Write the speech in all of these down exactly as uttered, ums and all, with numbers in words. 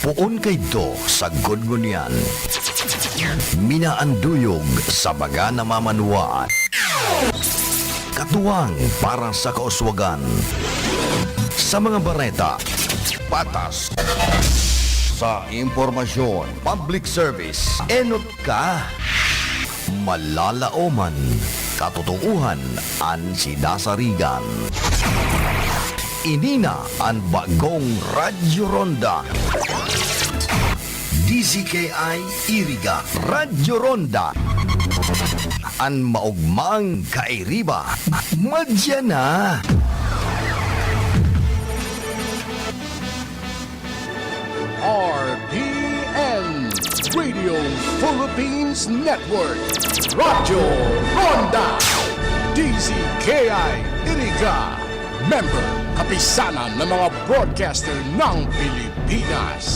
Poon kaidto sagkod ngunyan. Minaanduyog sa mga namamanwaan. Katuwang para sa kauswagan. Sa mga bareta, patas. Sa impormasyon, public service, enot ka. Malalaoman, katotoohan an sinasarigan. Ini na an bagong Radyo Ronda. D Z K I Iriga, Radyo Ronda. An maugmang kairiba, madya na. R P N, Radio Philippines Network, Radyo Ronda, D Z K I Iriga, member, kapisanan ng mga broadcaster ng Pilipinas.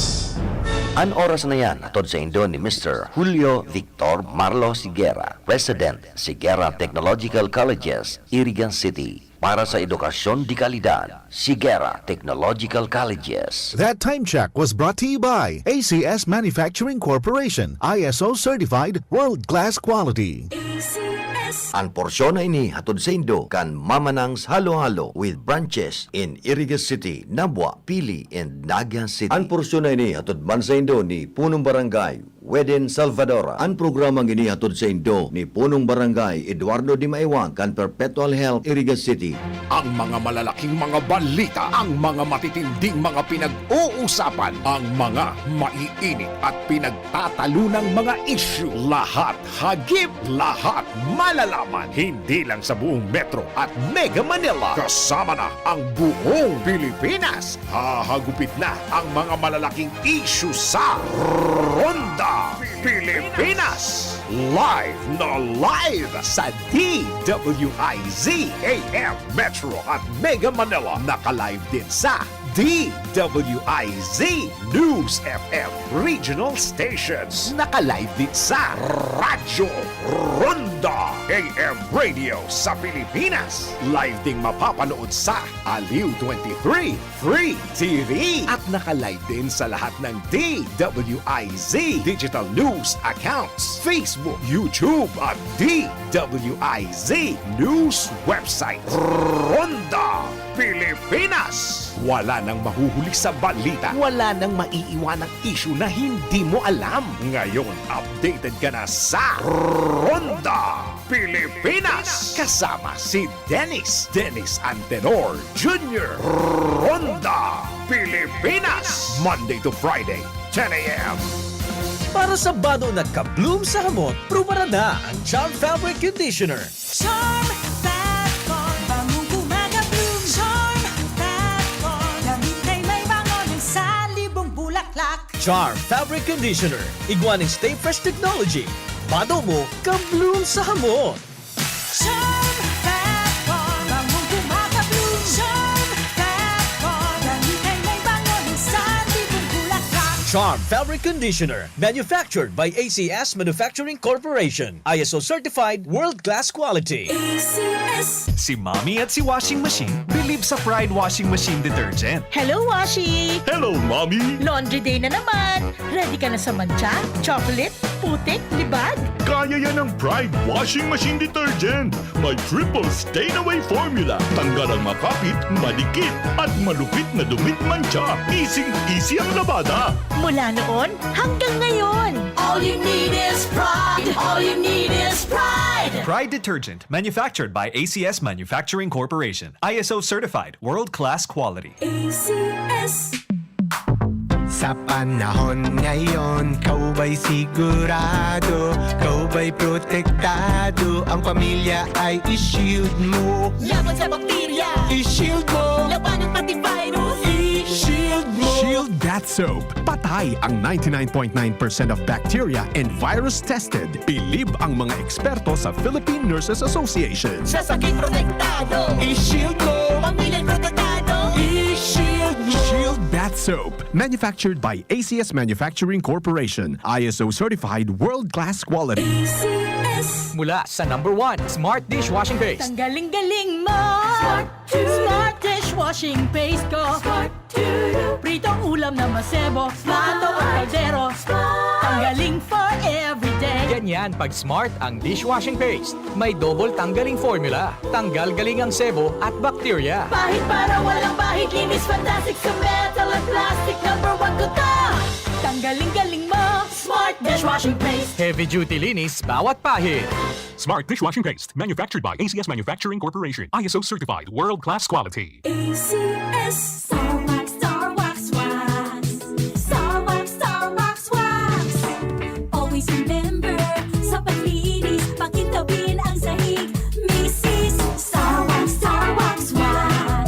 An oras na yan, hatod saindo ni Mister Julio Victor Marlo Sigera, President, Sigera Technological Colleges, Iriga City. Para sa edukasyon de kalidad, Sigera Technological Colleges. That time check was brought to you by A C S Manufacturing Corporation, I S O certified, world-class quality. A C S. An porsyon na ini hatod saindo kan Mamanang's Halo-Halo with branches in Iriga City, Nabua, Pili, and Naga City. An porsyon na ini hatod man saindo ni Punong Barangay Weden Salvador. An programang ini hatod saindo ni Punong Barangay Eduardo Dimaiwang kan Perpetual Health, Iriga City. Ang mga malalaking mga balita, ang mga matitinding mga pinag-uusapan, ang mga maiinit at pinagtatalunang mga isyu, lahat hagip, lahat malalaman, hindi lang sa buong Metro at Mega Manila, kasama na ang buong Pilipinas. Hahagupit na ang mga malalaking isyu sa Ronda Pilipinas. Live na live sa D W I Z A M Metro at Mega Manila. Naka-live din sa D W I Z News F M Regional Stations. Naka-live din sa Radyo Ronda A M Radio sa Pilipinas. Live ding mapapanood sa Aliw twenty-three Free T V. At naka-live din sa lahat ng D W I Z digital news accounts, Facebook, YouTube, at D W I Z news website. Ronda Pilipinas. Wala nang mahuhuli sa balita. Wala nang maiiwanang isyu na hindi mo alam. Ngayon, updated ka na sa Ronda Pilipinas. Kasama si Dennis, Dennis Antenor Junior. Ronda Pilipinas. Monday to Friday, ten a m. Para sa bado na ka-bloom sa hamot, prubaran na ang Charm Fabric Conditioner. Charm Fat Foam, bangong kumaga-bloom. Charm Fat Foam, damit ay may bango ng salibong bulaklak. Charm Fabric Conditioner, igwa nin Stay Fresh Technology. Bado mo, ka-bloom sa hamot. Charm Fat Foam, bangong kumaga-bloom. Charm Fat Foam, damit ay may bango ng salibong bulaklak. Charm Fabric Conditioner, manufactured by A C S Manufacturing Corporation. I S O certified, world-class quality. A C S. Si Mommy at si Washing Machine bilib sa Pride Washing Machine Detergent. Hello, Washi! Hello, Mommy! Laundry day na naman! Ready ka na sa mantsa, chocolate, putik, libag? Kaya yan ng Pride Washing Machine Detergent. May triple stain away formula. Tanggal ang makapit, madikit, at malupit na dumit mantsa. Easy-easy ang labada. Mula noon hanggang ngayon. All you need is Pride. All you need is Pride. Pride Detergent, manufactured by A C S Manufacturing Corporation. I S O certified, world-class quality. A C S. Sa panahon ngayon, ikaw ba'y sigurado? Ikaw ba'y protektado? Ang pamilya ay i-shield mo. Laban sa bakterya. I-shield mo. Labanan pati virus. I-shield mo. Shield Bath Soap. Patay ang ninety-nine point nine percent of bacteria and virus tested. Bilib ang mga eksperto sa Philippine Nurses Association. Sa sakit protektado. I-shield mo. Pamilya'y protektado. I-shield mo. Shield Bath Soap. Manufactured by A C S Manufacturing Corporation. I S O certified world-class quality. A C S. Mula sa number one, Smart Dishwashing Paste. Tanggaling galing mo! Smart Smart Dish Washing paste ko. Smart. Pritong ulam na masebo. Plato o kaldero. Smart. Tanggaling for everyday. Ganyan pag Smart ang dishwashing paste. May double tanggaling formula. Tanggal galing ang sebo at bakterya. Pahid para walang bahid. Linis fantastic sa metal at plastic. Number one ko to. Tanggaling galing mo. Smart dishwashing paste. Heavy duty linis bawat pahid. Smart dishwashing paste. Manufactured by A C S Manufacturing Corporation. I S O certified. World class quality. A C S. Star Wax, Star Wax Wax. Star Wax, Star Wax Wax. Always remember, sa paglinis, pakintabin ang sahig. Misis, Star Wax, Star Wax Wax.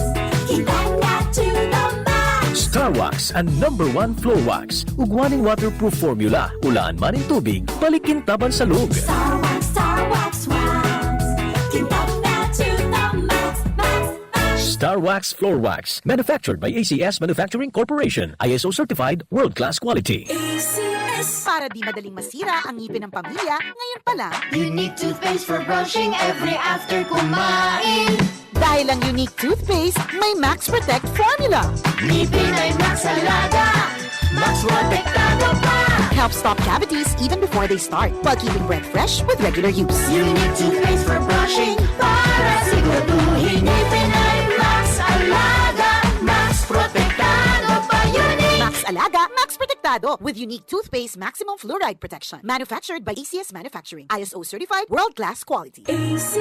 Kintab na to the max. Star Wax, ang number one floor wax. Ugwa nin waterproof formula. Ulaan man nin tubig, balik kintaban sa log. Star Wax, Star Wax Wax. Kintab na to the max, max, max. Star Wax Floor Wax. Manufactured by A C S Manufacturing Corporation. I S O certified, world-class quality. A C S. Para di madaling masira ang ngipin ng pamilya, ngayon pa lang. Unique toothpaste for brushing every after kumain. Dahil ang Unique Toothpaste may Max Protect Formula. Ngipin ay Max Alaga, Max Protektado pa. Help stop cavities even before they start, while keeping breath fresh with regular use. Unique Toothpaste for brushing, para siguraduhin ngipin ay Max Alaga, Max Protektado pa. Unique! Max Alaga, Max Protektado, with Unique Toothpaste Maximum Fluoride Protection. Manufactured by A C S Manufacturing. I S O certified, world-class quality. A C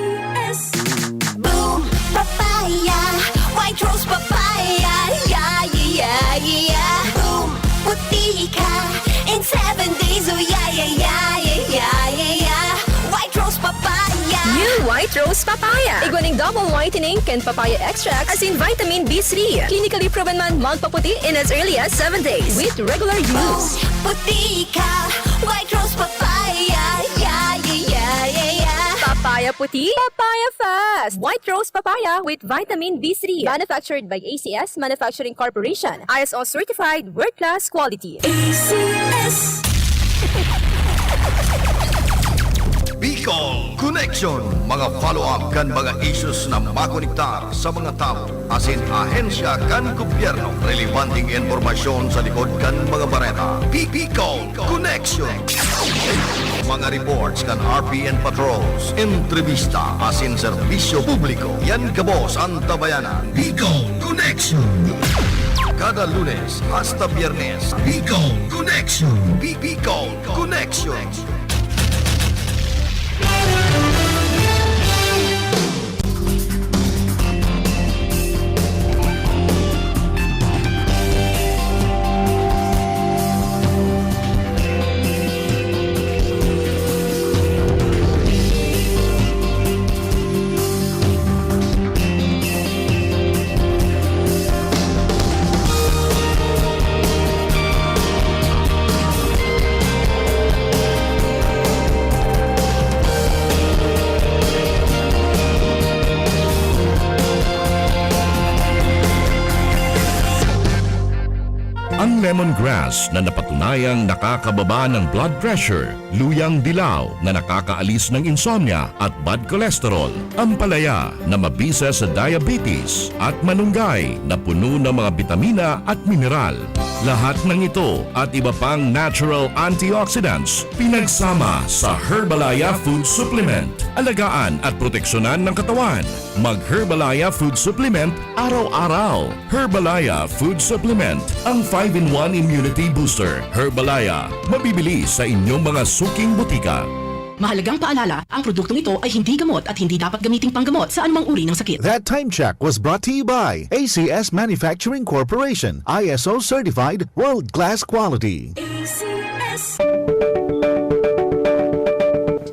S. Boom Papaya, White Rose Papaya, yeah, yeah, yeah, yeah. Boom Puti ka in seven days, oh yeah, yeah, yeah, yeah, yeah, yeah, yeah. White Rose Papaya. New White Rose Papaya. Igwa ning double whitening kan papaya extract, asin vitamin B three. Clinically proven man magpaputi in as early as seven days with regular use. Boom Puti ka, White Rose Papaya, yeah, yeah, yeah, yeah, yeah. Papaya puti, papaya fast. White Rose Papaya with vitamin B three. Manufactured by A C S Manufacturing Corporation. I S O certified, world-class quality. A C S. Bicol Connection. Mga follow-up kan mga issues na makonektar sa mga tawo asin ahensya kan gobyerno. Relebanteng impormasyon sa likod kan mga bareta. Bi-, Bicol Connection. Mga reports kan R P N patrols, entrevista asin serbisyo publiko. Yan gabos an Tabayanan. Bicol Connection. Kada Lunes hasta Biyernes, Bicol Connection. Bi-, Bicol Connection. Ang lemongrass na napatunayang nakakababa ng blood pressure, luyang dilaw na nakakaalis ng insomnia at bad cholesterol, ampalaya na mabisa sa diabetes, at malunggay na puno ng mga bitamina at mineral. Lahat ng ito at iba pang natural antioxidants pinagsama sa Herbalaya Food Supplement. Alagaan at proteksyonan ng katawan. Mag Herbalaya Food Supplement araw-araw. Herbalaya Food Supplement, ang five-in-one Immunity Booster. Herbalaya, mabibili sa inyong mga suking botika. Mahalagang paalala, ang produktong ito ay hindi gamot at hindi dapat gamiting panggamot sa anumang uri ng sakit. That time check was brought to you by A C S Manufacturing Corporation, I S O certified, world-class quality. A C S.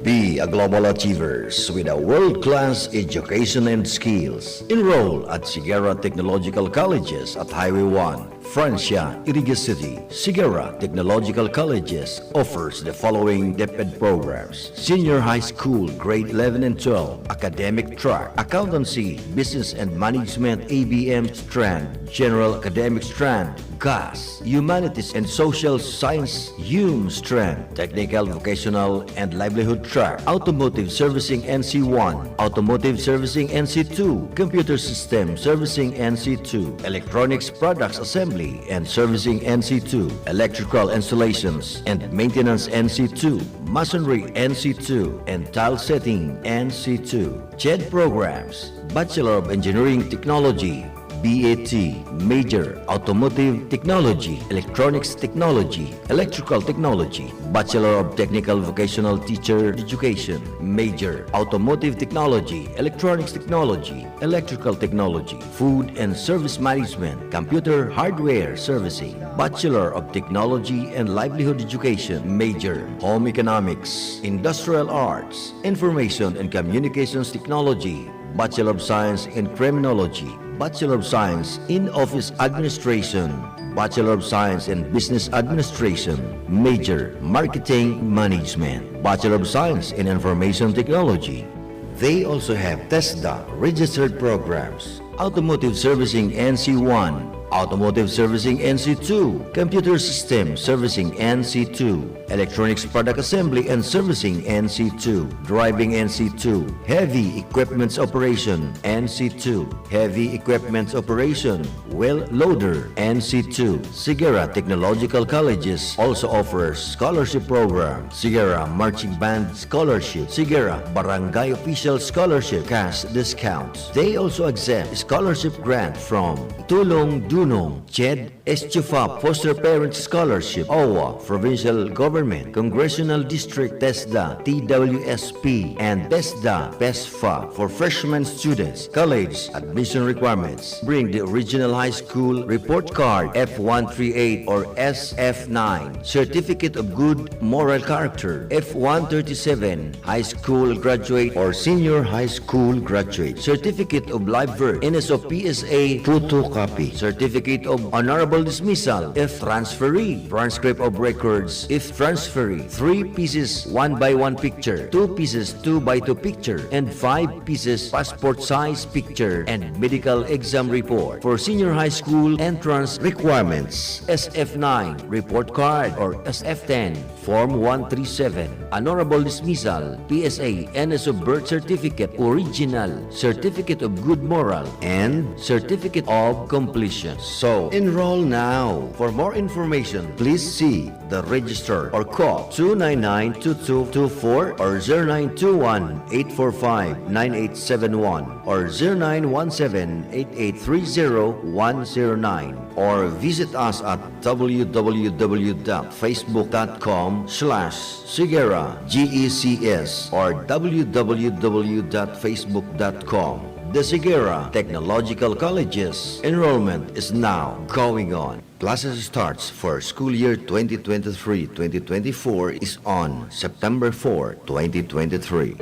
Be a global achievers with a world-class education and skills. Enroll at Sigera Technological Colleges at Highway one, Francia, Iriga City. Sigera Technological Colleges offers the following DepEd programs: Senior High School, Grade eleven and twelve, Academic Track, Accountancy, Business and Management, A B M strand, General Academic strand, GAS, Humanities and Social Science, HUM strand, Technical, Vocational and Livelihood Track, Automotive Servicing N C one, Automotive Servicing N C two, Computer System Servicing N C two, Electronics Products Assembly and Servicing N C two, Electrical Installations and Maintenance N C two, Masonry N C two, and Tile Setting N C two. CHED programs, Bachelor of Engineering Technology, B A T, major, Automotive Technology, Electronics Technology, Electrical Technology, Bachelor of Technical Vocational Teacher Education, major, Automotive Technology, Electronics Technology, Electrical Technology, Food and Service Management, Computer Hardware Servicing, Bachelor of Technology and Livelihood Education, major, Home Economics, Industrial Arts, Information and Communications Technology, Bachelor of Science in Criminology, Bachelor of Science in Office Administration, Bachelor of Science in Business Administration, major, Marketing Management, Bachelor of Science in Information Technology. They also have TESDA registered programs, Automotive Servicing N C one, Automotive Servicing N C two, Computer System Servicing N C two, Electronics Product Assembly and Servicing N C two, Driving N C two, Heavy Equipments Operation N C two, Heavy Equipments Operation, Wheel Loader N C two. Sigara Technological Colleges also offers scholarship program, Sigara Marching Band Scholarship, Sigara Barangay Official Scholarship, cash discounts. They also accept scholarship grant from Tulong Dunong, CHED, Estufa Foster Parent Scholarship, OWWA, Provincial Government, Congressional District, TESDA, T W S P, and TESDA, PESFA for freshman students. College admission requirements. Bring the original high school report card, F one three eight or S F nine, Certificate of Good Moral Character, F one thirty-seven, high school graduate or senior high school graduate, Certificate of Live Birth, N S O P S A photocopy, Certificate of Honorable Dismissal if transferee, transcript of records if transferee, three pieces one by one picture, two pieces two by two picture, and five pieces passport size picture, and medical exam report. For senior high school entrance requirements, S F nine report card or S F ten, Form one three seven, Honorable Dismissal, P S A, N S O Birth Certificate, Original, Certificate of Good Moral, and Certificate of Completion. So, enroll now. For more information, please see the register or call two nine nine two two two four or zero nine two one eight four five nine eight seven one or zero nine one seven eight eight three zero one zero nine or visit us at w w w dot facebook dot com slash sigera G E C S or w w w dot facebook dot com. The Sigera Technological Colleges enrollment is now going on. Classes starts for school year twenty twenty-three twenty twenty-four is on September four, twenty twenty-three.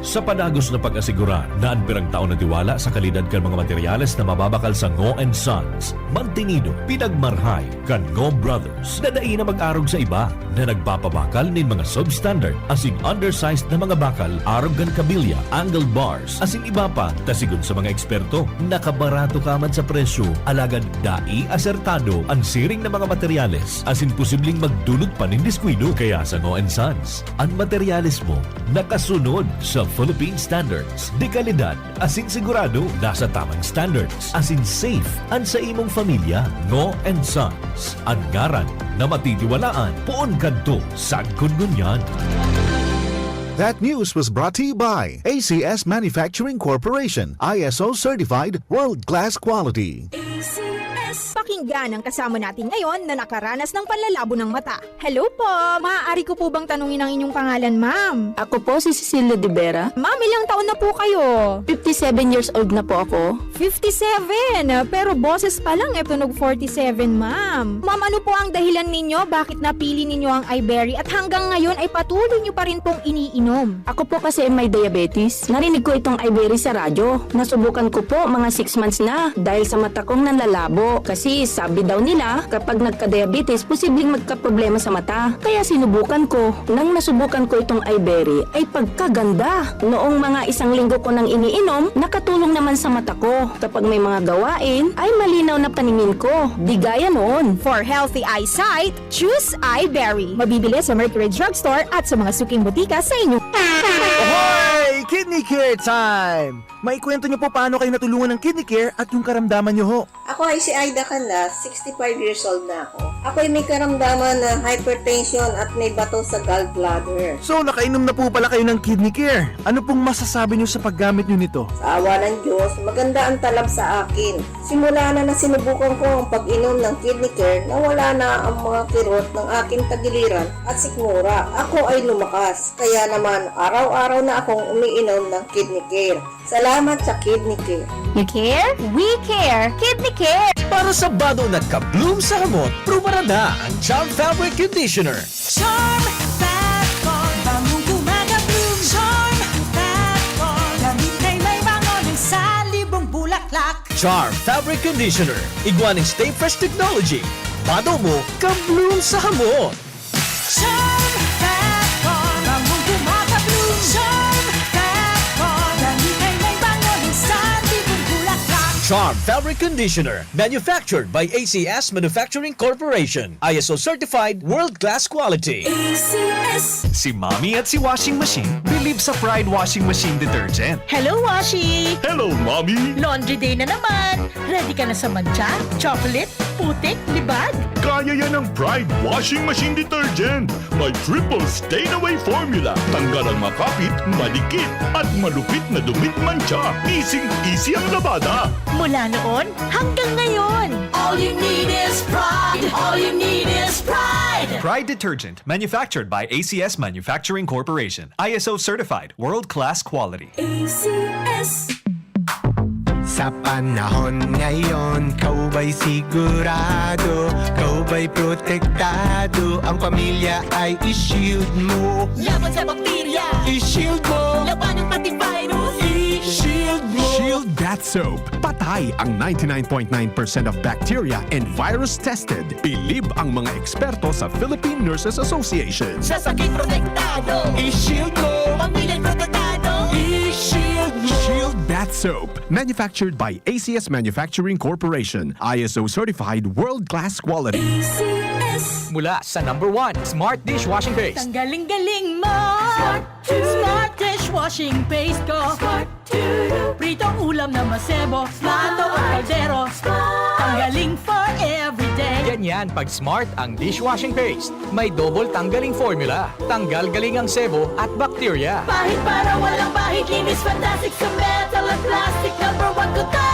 Sa padagos na pag-asigurar na an pirang taon na tiwala sa kalidad kan mga materyales na mababakal sa Ngo and Sons, mantinido, pinagmarhay kan Ngo Brothers na dai na mag-arog sa iba na nagpapabakal nin mga substandard asin undersized na mga bakal arog kan kabilya, angle bars, asin iba pa, ta sigon sa mga eksperto, nakabarato ka man sa presyo, alagad dai asertado an siring na mga materyales asin posibleng magdulot pa nin diskuido. Kaya sa Ngo and Sons, an materyales mo nakasunod sa Philippine Standards de Kalidad asin sigurado nasa tamang standards asin safe an sa imong pamilya. Ngo and Sons, an ngaran na matitiwalaan poon kadto sagkod ngunyan. That news was brought to you by A C S Manufacturing Corporation, I S O certified, world-class quality. A C S. Pakinggan ang kasama natin ngayon na nakaranas ng panlalabo ng mata. Hello po! Maaari ko po bang tanungin ang inyong pangalan, ma'am? Ako po si Cecilia de Vera. Ma'am, ilang taon na po kayo? Fifty-seven years old na po ako. Fifty-seven? Pero boses pa lang, eh, tunog forty-seven, ma'am. Ma'am, ano po ang dahilan ninyo bakit napili ninyo ang Iberry at hanggang ngayon ay patuloy nyo pa rin pong iniinom? Ako po kasi may diabetes. Narinig ko itong Iberry sa radyo. Nasubukan ko po, mga six months na. Dahil sa mata kong nanlalabo, Kasi sabi daw nila, kapag nagka-diabetes, posibleng magkaproblema sa mata. Kaya sinubukan ko. Nang nasubukan ko itong iBerry, ay pagkaganda! Noong mga isang linggo ko nang iniinom, nakatulong naman sa mata ko. Kapag may mga gawain, ay malinaw na paningin ko. Di gaya noon. For healthy eyesight, choose iBerry. Mabibili sa Mercury Drugstore at sa mga suking botika sa inyo. Hoy! Kidney Care Time! Maikwento niyo po paano kayo natulungan ng Kidney Care at yung karamdaman niyo ho. Ako ay si Aida Canlas, sixty-five years old na ako. Ako'y may karamdaman na hypertension at may bato sa gallbladder. So, nakainom na po pala kayo ng Kidney Care. Ano pong masasabi niyo sa paggamit niyo nito? Sa awa ng Diyos, maganda ang talab sa akin. Simula na nasinubukan ko ang pag-inom ng Kidney Care, nawala na ang mga kirot ng aking tagiliran at sikmura. Ako ay lumakas, kaya naman araw-araw na akong umiinom ng Kidney Care. Salamat sa Kidney Care. You care? We care! Kidney Care! Para sa bado na ka-bloom sa hamot, prubarada ang Charm Fabric Conditioner. Charm Fat Con, bangong gumagabloom. Charm Fat Con, damit ay may bango ng salibong bulaklak. Charm Fabric Conditioner, igwa ning Stay Fresh Technology. Bado mo, ka-bloom sa hamot. Charm Fat Con, bangong gumagabloom. Charm Fat Con, damit ay may bango ng salibong bulaklak. Charm Fabric Conditioner, manufactured by A C S Manufacturing Corporation. I S O certified, world-class quality. A C S. Si Mommy at si Washing Machine bilib sa Pride Washing Machine Detergent. Hello, Washi! Hello, Mommy! Laundry day na naman! Ready ka na sa mantsa, chocolate, putik, libag? Kaya yan ng Pride Washing Machine Detergent. May triple stain away formula. Tanggal ang makapit, madikit, at malupit na dumit mantsa. Easy-easy ang labada. Mula noon hanggang ngayon! All you need is pride. All you need is pride. Pride Detergent, manufactured by A C S Manufacturing Corporation. I S O certified, world-class quality. A C S. Sa panahon ngayon, kaubay sigurado, kaubay protektado, ang pamilya ay i-shield mo. Laban sa bakterya. I-shield mo. Labanan pati virus. I-shield mo. Shield Bath Soap. Patay ang ninety-nine point nine percent of bacteria and virus tested. Bilib ang mga eksperto sa Philippine Nurses Association. Sa sakit protektado. I-shield mo. Pamilya protektado. I-shield mo. Shield Bath Soap. Manufactured by A C S Manufacturing Corporation. I S O certified world-class quality. A C S. Mula sa number one, Smart Dishwashing Paste. Tanggaling-galing mo! Smart Dishwashing Paste ko! Pritong ulam na masebo, plato at kaldero. Tanggaling for everyday. Ganyan pag Smart ang dishwashing paste. May double tanggaling formula. Tanggal galing ang sebo at bakterya. Pahid para walang pahid, linis fantastic sa metal at plastic. Number one ko to!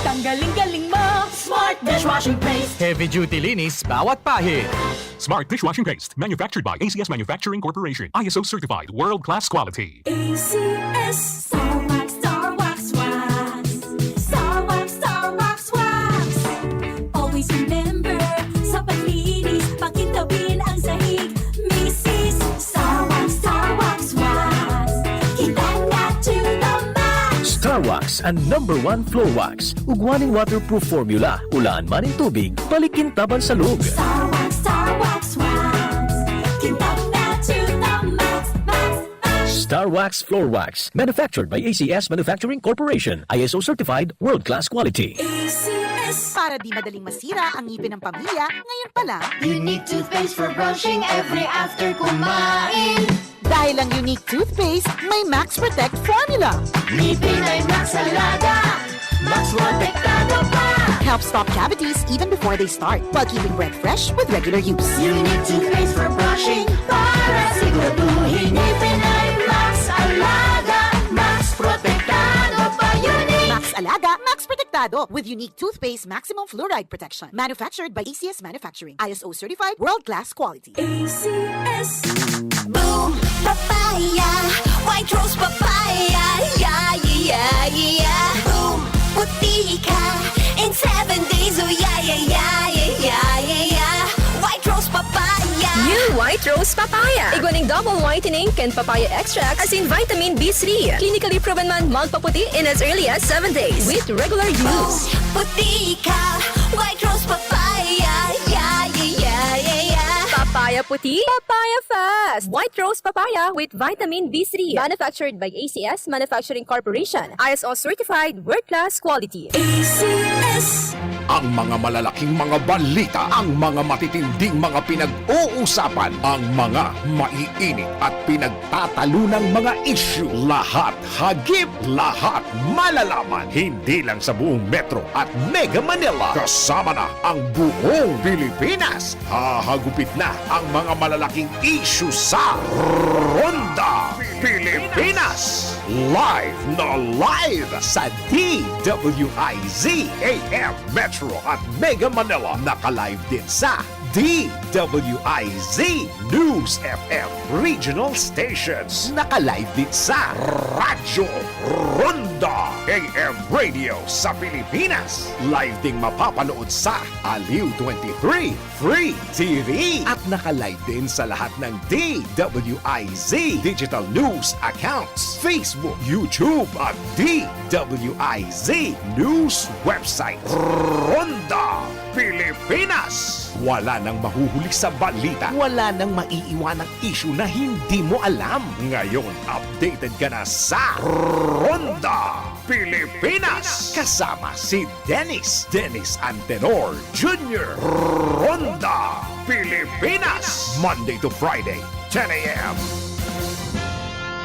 Tanggaling-galing mo! Smart Dishwashing Paste! Heavy duty linis bawat pahid. Smart Dishwashing Paste, manufactured by A C S Manufacturing Corporation. I S O certified, world-class quality. A C S. Star Wax, Star Wax, Wax. Star Wax, Star Wax, Wax. Always remember, sa paglinis, pakintabin ang sahig. Misis, Star Wax, Star Wax, Wax. Kita na to the max. Star Wax, ang number one floor wax. Ugwa ning waterproof formula. Ulaan man nin tubig, balikin taban sa lug. Star Wax, Star Wax, Wax. Kita na to the max, max, max. Star Wax Floor Wax. Manufactured by A C S Manufacturing Corporation. I S O certified, world-class quality. A C S. Para di madaling masira ang ngipin ng pamilya, ngayon pa lang. Unique toothpaste for brushing every after kumain. Dahil ang Unique Toothpaste may Max Protect Formula. Ngipin ay Max Alaga. Max Protektado pa. Helps stop cavities even before they start, while keeping breath fresh with regular use. Unique toothpaste for brushing. Para siguraduhin ngipin ay Max Alaga. Max Protektado pa. Unique. Max Alaga, Max Protektado with Unique Toothpaste Maximum Fluoride Protection. Manufactured by A C S Manufacturing. I S O certified, world-class quality. A C S. Boom! Papaya! White Rose Papaya! Yeah, yeah, yeah, yeah! Boom! Puti ka in seven days! Oh, yeah, yeah, yeah, yeah, yeah, yeah, yeah! White Rose Papaya! New White White Rose Papaya. Igwa ning double whitening kan papaya extract asin vitamin B three. Clinically proven man magpaputi in as early as seven days with regular use. Puti ka, White Rose Papaya. Yeah, yeah, yeah, yeah, yeah. Papaya puti, papaya fast. White Rose Papaya with vitamin B three. Manufactured by A C S Manufacturing Corporation. I S O certified, world class quality. A C S. Ang mga malalaking mga balita, ang mga matitinding mga pinag-uusapan, ang mga maiinit at pinagtatalunang mga isyu, lahat hagip, lahat malalaman, hindi lang sa buong Metro at Mega Manila, kasama na ang buong Pilipinas. Hahagupit na ang mga malalaking isyu sa Ronda Pilipinas. Live na live sa D W I Z A M Metro at Mega Manila. Naka-live din sa D W I Z News F M Regional Stations. Naka-live din sa Radyo Ronda A M Radio sa Pilipinas. Live ding mapapanood sa Aliw twenty-three Free T V. At naka-live din sa lahat ng D W I Z Digital News accounts, Facebook, YouTube at D W I Z News website. Ronda Pilipinas. Wala nang mahuhuli sa balita. Wala nang maiiwanang isyu na hindi mo alam. Ngayon, updated ka na sa Ronda Pilipinas. Kasama si Dennis, Dennis Antenor Junior. Ronda Pilipinas. Monday to Friday, ten a m.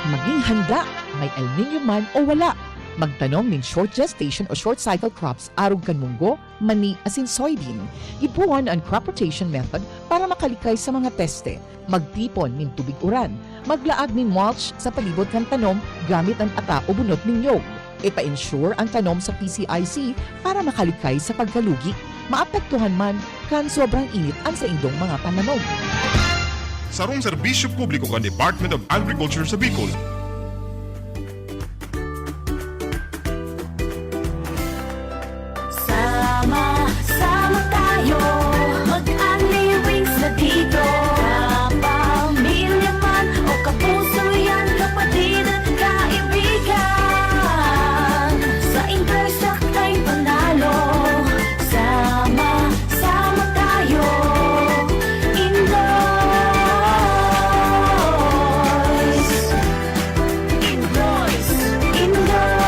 Maging handa, may El Niño man o wala. Magtanom nin short gestation o short cycle crops arog kan munggo, mani asin soybean. Gibohon an crop rotation method para makalikay sa mga peste. Magtipon nin tubig uran. Maglaag nin mulch sa palibot kan tanom gamit an ata o bunot nin niyog. Ipa-insure an tanom sa P C I C para makalikay sa pagkalugi. Maapektuhan man kan sobrang init an saindong mga pananom. Sarong serbisyo publiko kan Department of Agriculture sa Bicol. Sama-sama tayo, mag-Anli Wings na dito. Kapamilya man o kapuso yan, kapatid at kaibigan. Sa Intersect tayo panalo, sama-sama tayo, Indoys. Indoys, Indoys,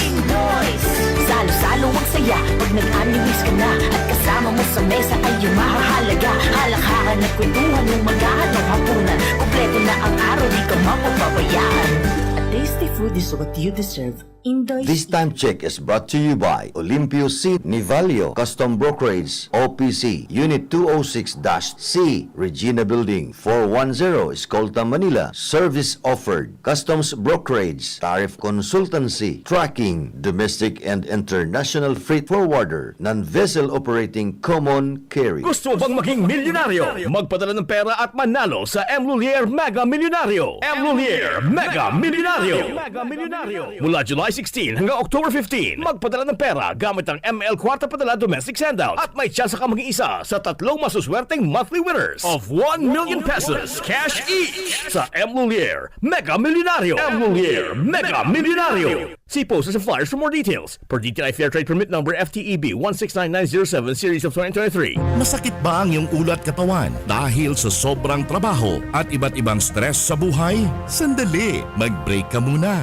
Indoys. Salo-salo ang saya pag nag-Anli Wings ka na. At kasama mo sa mesa ay yung mahahalaga. Halakhakan at kwentuhan yung maghahanap hapunan. Kompleto na ang araw, di ka mapapabayaan. A tasty food is what you deserve. Indoys. This time check is brought to you by Olimpio C. Nivalio, Custom Brokerage, O P C, Unit two oh six dash C, Regina Building, four one zero, Escolta, Manila. Service offered: customs brokerage, tariff consultancy, tracking, domestic and international freight forwarder, non-vessel operating common carrier. Gusto mo bang maging milyonaryo? Magpadala ng pera at manalo sa M. Lulier Mega Milyonaryo. M. Lulier Mega Milyonaryo. Mula July sixteen hanggang October fifteen, magpadala ng pera gamit ang M L Kwarta Padala Domestic Sendout at may tsansa ka maging isa sa tatlong masuswerteng monthly winners of one million pesos cash each sa M. Lulier Mega Milyonaryo. M. Lulier Mega Milyonaryo. See posters and flyers for more details. Per D T I Fair Trade Permit Number F T E B one six nine nine zero seven, Series of twenty twenty-three. Masakit ba ang iyong ulo at katawan dahil sa sobrang trabaho at iba't ibang stress sa buhay? Sandali, mag-break ka muna.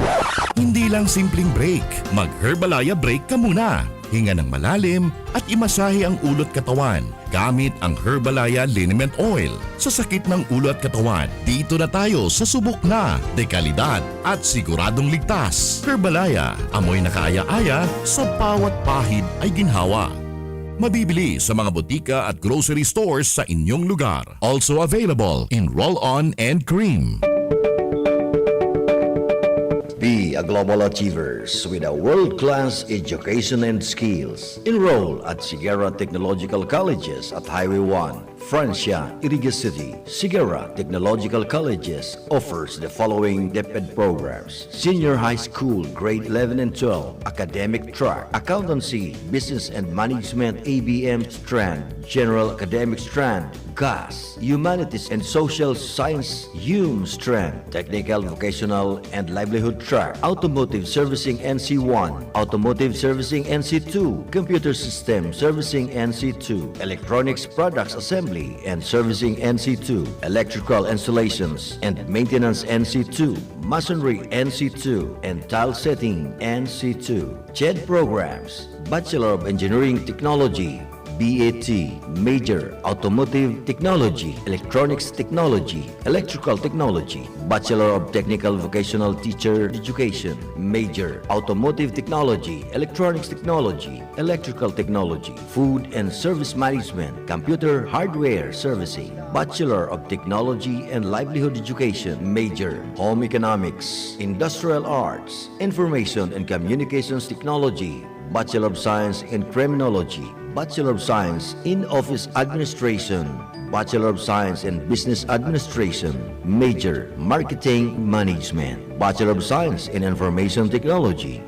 Hindi lang simpleng break. Mag-Herbalaya break ka muna. Hinga ng malalim at imasahe ang ulo at katawan gamit ang Herbalaya Liniment Oil. Sa sakit ng ulo at katawan, dito na tayo sa subok na, dekalidad at siguradong ligtas. Herbalaya, amoy na kaaya-aya, sa bawat pahid ay ginhawa. Mabibili sa mga botika at grocery stores sa inyong lugar. Also available in roll-on and cream. Be a global achievers with a world-class education and skills. Enroll at Sierra Technological Colleges at Highway one, Francia, Iriga City. Sigara Technological Colleges offers the following DepEd programs: Senior High School, Grade eleven and twelve, Academic Track, Accountancy, Business and Management, A B M strand, General Academic strand, GAS, Humanities and Social Science, HUM strand, Technical, Vocational and Livelihood Track, Automotive Servicing N C one, Automotive Servicing N C two, Computer System Servicing N C two, Electronics Products Assembly and Servicing N C two, Electrical Installations and Maintenance N C two, Masonry N C two, and Tile Setting N C two. CHED programs: Bachelor of Engineering Technology, B A T, major, Automotive Technology, Electronics Technology, Electrical Technology, Bachelor of Technical Vocational Teacher Education, major, Automotive Technology, Electronics Technology, Electrical Technology, Food and Service Management, Computer Hardware Servicing, Bachelor of Technology and Livelihood Education, major, Home Economics, Industrial Arts, Information and Communications Technology, Bachelor of Science in Criminology, Bachelor of Science in Office Administration, Bachelor of Science in Business Administration, major, Marketing Management, Bachelor of Science in Information Technology.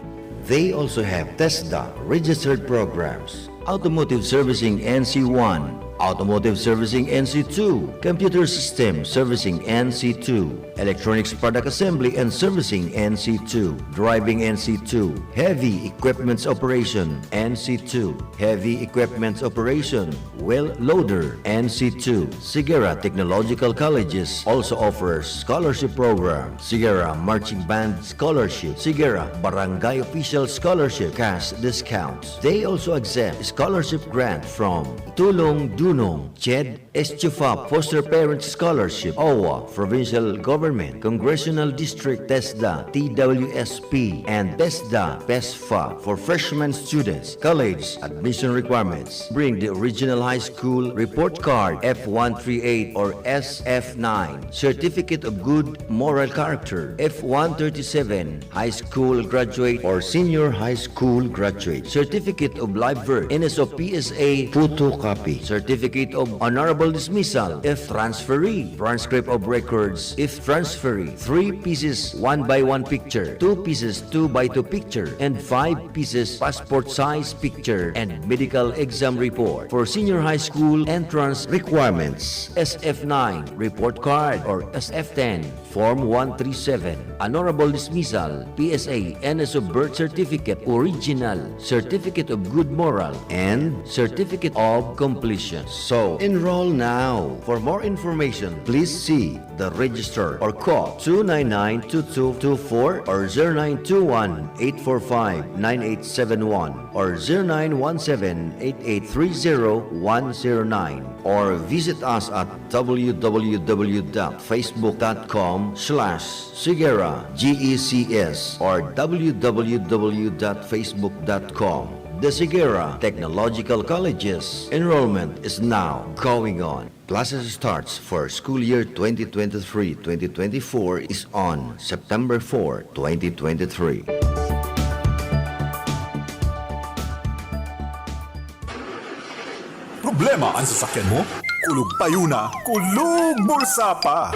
They also have TESDA registered programs: Automotive Servicing N C one, Automotive Servicing N C two, Computer System Servicing N C two, Electronics Product Assembly and Servicing N C two, Driving N C two, Heavy Equipments Operation N C two, Heavy Equipments Operation, Wheel Loader N C two. Sigara Technological Colleges also offers scholarship program: Sigara Marching Band Scholarship, Sigara Barangay Official Scholarship, cash discounts. They also accept scholarship grant from Tulong Dunong, CHED, Estufa Foster Parent Scholarship, OWWA, Provincial Government, Congressional District, TESDA, T W S P, and TESDA, PESFA. For freshman students, college admission requirements: bring the original high school report card, F one three eight or S F nine, Certificate of Good Moral Character, F one thirty-seven, high school graduate or senior high school graduate, Certificate of Live Birth, N S O P S A photocopy, Certificate of Honorable Dismissal if transferee, transcript of records if transferee, three pieces one by one picture, two pieces two by two picture, and five pieces passport size picture, and medical exam report. For senior high school entrance requirements, S F nine report card or S F ten, Form one three seven, Honorable Dismissal, P S A, N S O birth certificate, original, Certificate of Good Moral, and Certificate of Completion. So, enroll now. For more information, please see the register or call two nine nine two two two four or zero nine two one eight four five nine eight seven one or zero nine one seven eight eight three zero one zero nine, or visit us at w w w dot facebook dot com slash sigera G E C S or w w w dot facebook dot com. The Sigera Technological Colleges enrollment is now going on. Classes starts for school year twenty twenty-three twenty twenty-four is on September four, twenty twenty-three. Problema an sasakyan mo? Kulog payo na, kulog bulsa pa!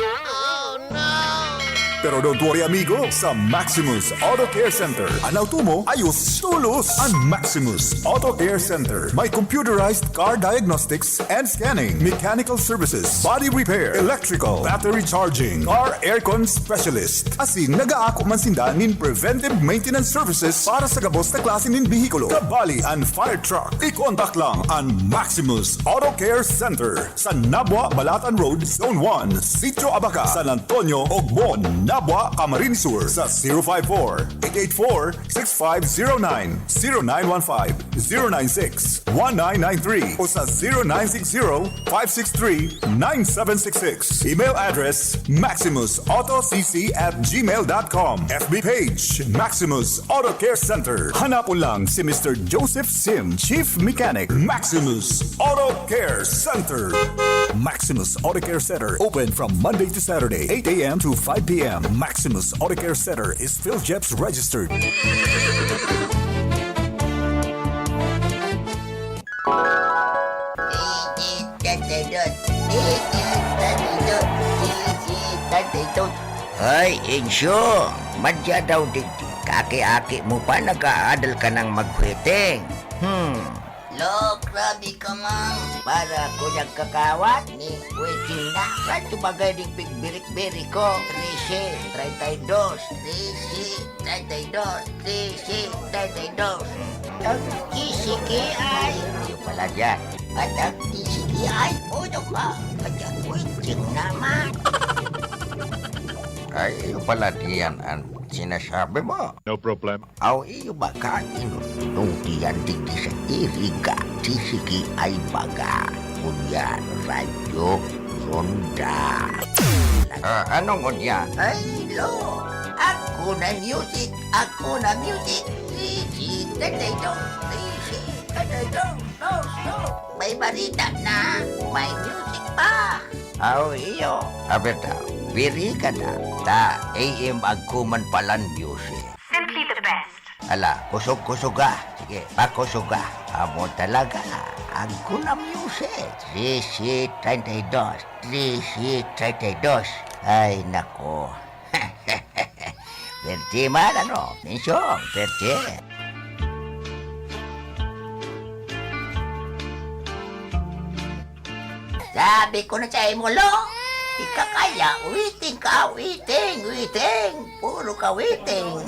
Pero don't worry, amigo, sa Maximus Auto Care Center, an auto mo ayos tolos. An Maximus Auto Care Center may computerized car diagnostics and scanning, mechanical services, body repair, electrical, battery charging, car aircon specialist. Asin nagaako man sinda nin preventive maintenance services para sa gabos na klase nin behikulo, kabali an fire truck. I-contact lang an Maximus Auto Care Center sa Nabua, Balatan Road, Zone one, Sitio Abaca, San Antonio, Ogbon, Nabua, Camarines Sur sa zero five four, eight eight four, six five zero nine, zero nine one five, zero nine six, one nine nine three o sa zero nine six zero, five six three, nine seven six six. Email address, maximus auto c c at gmail dot com. F B page, Maximus Auto Care Center. Hanapon lang si Mister Joseph Sim, Chief Mechanic, Maximus Auto Care Center. Maximus Auto Care Center, open from Monday to Saturday, eight a m to five p m. Maximus Auto Care Center is PhilGEPS registered. Ay, Insyo, madya daw digdi. Kaki-aki mo pa, nag-aadal ka nang maghuiting. Hmm. Lo, grabe ka, man. Para ko nagkakawat ni Kuya Chinda. Saan ito bagay ding pigbirik-birik ko? Trese, treinta y dos. Trese, treinta y dos. Trese, treinta y dos. Ang T C K I. Yung pala dyan. At ang T C K I, uno ka. At ang Kuya Ching naman. Ay, yung pala diyan ang sinasabi mo. No problem. Aw, iyo ba ka inutong tiyan digdi sa iriga, sisigi ay baga, ngunyan, radyo, ronda. Ah, anong ngunyan? Ay, lo, ako na music, ako na music. Sisig, tatay, dos, sisig, tatay, dos, dos, dos. May barita na, may music pa. Aw, iyo. Aber daw, biri ka na. Ta, A M agkuman palan music. Simply the best. Ala, kusog-kusog ka. Sige, pakusog ka. Amo talaga, agko na music. Trese treinta y dos. Trese treinta y dos. Ay, nako. Perte man, ano? Mensyong, perte. Sabi ko na sa imo, lo, ika kaya, waiting ka, waiting, waiting. Puro ka waiting.